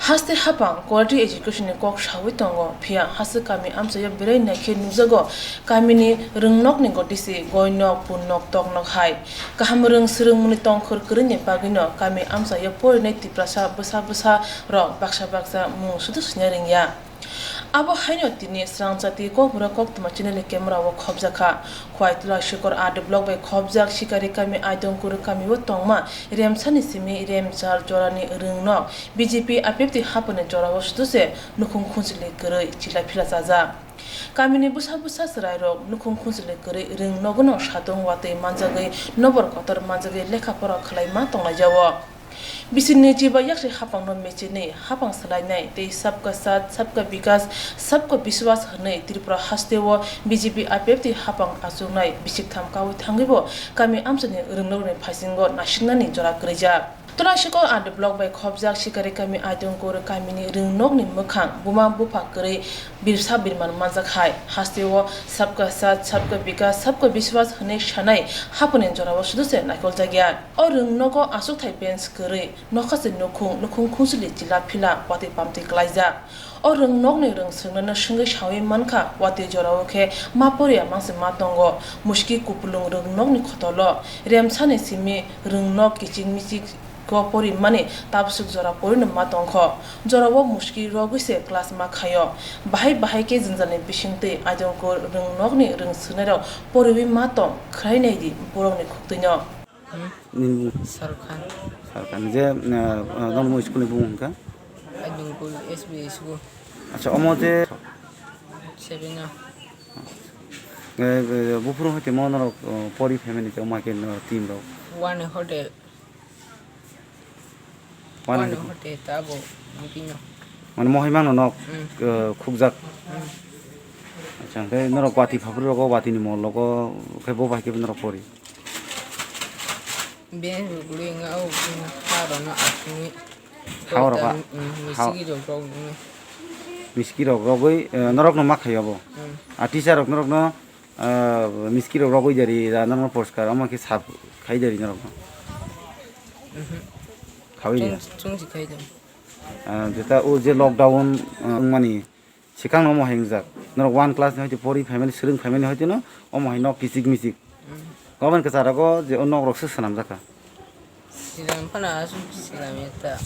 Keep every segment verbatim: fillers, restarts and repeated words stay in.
Haste hapang quality education ni kok sawi tongo, phiya haste kami amchaio berai naikhe nukjago kamini rwngnokni gotisi goinok, punnok, toknok hai. Kaham rwng swrwngmungni tongkhor kwrwini bagwino kami amchaio porinai Tiprasa bwsa bwsa rok baksa baksa mung sudu swina ringya. Abo haino tini Srangchati Kokborok Koktwma channel ni camera o khobjakha. Khwai Tulasikor R D block bai khobjak Sikari kami Aidongkur kamio tongma Remsani simi Remchal jorani rwngnok B J P apepti haponi jorao suduse nukhung khunchili kwrwi chila phila chajak. Kamini bwsa bwsa chwrairok nukhung khunchili kwrwi rwng nogono satung watwi manjagwi nobor kotor manjagwi lekha pora khwlaima tonglaijao. Bisingni chiba yaksi hapangno mechinwi hapang swlainai tei Sabka Saath, Sabka Vikas, Sabka Biswas hwnwi Tripura hasteo B J P apepti hapang achuknai bisiktham kawi thangwibo kami amchaini rwngnokni phaisingo nasiknani jora kwrwijak. Tulasikor R D block bai khobjak Sikari kami Aidongkur kamini rwngnokni mwkhang buma bupha kwrwi birsa birman manjak hai. Hasteo Sabka Saath, Sabka Vikas, Sabka Biswas hwnwi sanai haponi jorao suduse naikoljakya. O rwngnogo achukthai bench kwrwi, nokha se nukhung, nukhung khunchili chila phila watwi pamtwi kwlaijak. O rwngnokni rwng swrwngnano swngwi sawi mankha, watwi jorao khe ma poriya mangse ma tongo, muski kupulung rwngnokni khotolo. Remsani simi rwngnok kichik michik go porimani tabswk jora porino ma tongkho. Jorao muski rogwi se class ma khaio. Bahai bahai khe jwngjalni bisingtwi Aidongkur rwngnokni rwng swrwngnairok poriwi ma tong, khwrai naidi borokni khuktwino. Hmm? Nini bung? Sarkhan. Sarkhan. Je, eh, eh, nono school ni bung hwnka? Aidongkur S B I school. Acha, omo je seven o. Eh, eh, buphuru hoite mo norok, eh, pori family te omo hai khe norok team rok? Wani hotel. Wani Wani hotel. Hotel ta abo bini. Mane mohai mangno nok, hmm, eh, khukjak. Hmm. Acha, hwnkhe norok wati phapru rogo, watini mol rogo, khe bo bai khe norok pori. Beng rwgwi wngya o, bini ha rwno asugwi. Ha rwkha? Toita, mm, ha. Misikirok rok wngwi. Misikirok rogwi, eh, norokno ma khaio bo? Mm. A teacher rok norokno, eh, misikirok rogwi dari, da norokno poriskar, omo khe sap khai dari norokno? Mhm. Khawi riya? Chwng, chwng si khai di. Eh, jeta o je lockdown, eh, wngmani, Swkang no omo hai wngjak. Norok one class ni hoite pori phaimani, swrwng phaimani hoite no omo hai nok kichik michik. Mm. Government kwcharo go je o nok rok se swnamjak kha. Swnam phano aswk swnam ya ta.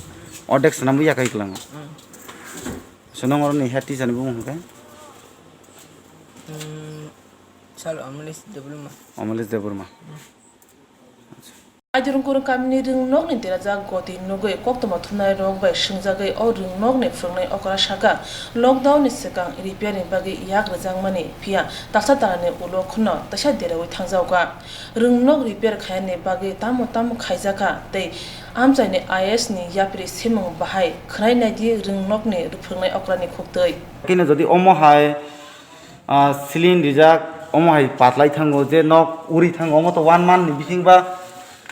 Ordek swnamwi yakai kwlango. Mm. So nong oroni head teacher ni bumung hwnkhe? Mm, Sal Amalesh Debbarma. Amalesh Debbarma. Mm. Acha. Aidurungkur kamini rwngnokni derajak goti nugwi koktwma thumnairok bai swngjagwi o rwngnokni phwrwngnai okra sakha, lockdown ni swkang repair ni bagwi yak rwjakmani, phiya taksa talani ulo kheno teisa deraui thangjaokha. Rwngnok repair khainani bagwi tamo tamo khaijakha tei amchaini I A S ni yapri simung bahai khwnai naidi rwngnokni phwrwngnai okrani khuktwi. Kini jodi omo hai Ah, ceiling rijak, omo hai patlai thango, je nok uri thango, omo to one month ni bising ba,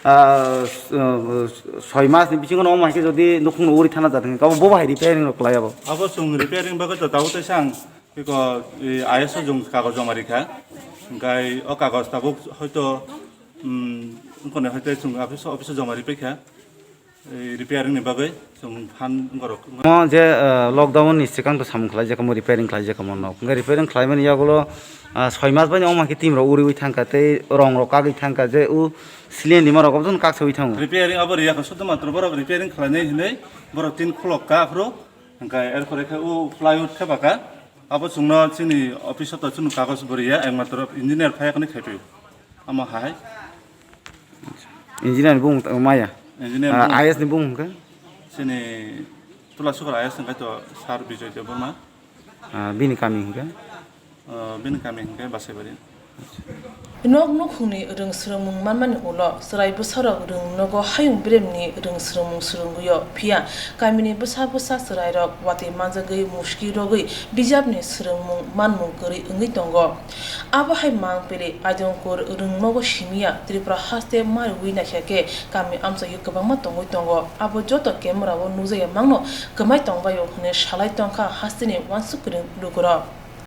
ah, s-, ah, soi mas ni bisingo no omo hai khe jodi nukhung no uri thana jat hwnkhe, abo bo bahai repairing rok khlai abo. Abo chwng repairing bagwi to tabuk teisa ang eko, e, I S o chwng kagoj joma rikha, hwnkhe o kagoj tabuk hoito, um, wngkha ne hoito chwng office o, office o joma ripaikha. Eh, repairing ni bagwi chwng phan borok. Mo je, eh, lockdown ni swkang to samung khlai jakha mo repairing khlai jakha mo nok. Hwnkhe repairing khlai mani yagulo, ah, soi mas bai omo khe team rok uriui thangkha tei rong rok kagwi thangkha je u ceiling lima rok oboni kaksaui thango. Repairing abo riya kha sudhu matro borok repairing khlainai hinwi borok tin khulok kha aphuru hwnkhe erpore khe u plywood khe baka abo chwngno chini office o to chwng kagoj bo riya ekmatro engineer phai yakni khaipio. Omo hai. Engineer ni bumung ta-, maya? Engineer Ah, bumung. I A S ni bumung hwnkhe? Chini Tulasukar I A S hwnkhe to Sir Bijoy Debbarma. Ah, bini kami hwnkhe? Ah, bini kami hwnkhe Basaibari. Nok nukhungni rwng swrwngmung manmani ulo chwrai bwsarok rwng nogo hayung bremni rwng swrwngmung swrwngwi-o, phiya kamini bwsa bwsa chwrairok watwi manjagwi muski rogwi bijapni swrwngmung manmung kwrwi wngwi tongo. Abo hai mang pili Aidongkur rwng nogo simiya Tripura haste mariwi naikha khe kami amchaio kwbangma tongwi tongo. Abo joto camera o nukjakya mangno kwmai tongbaio hwnwi salai tongkha hasteni uansuk kwrwng lukurok.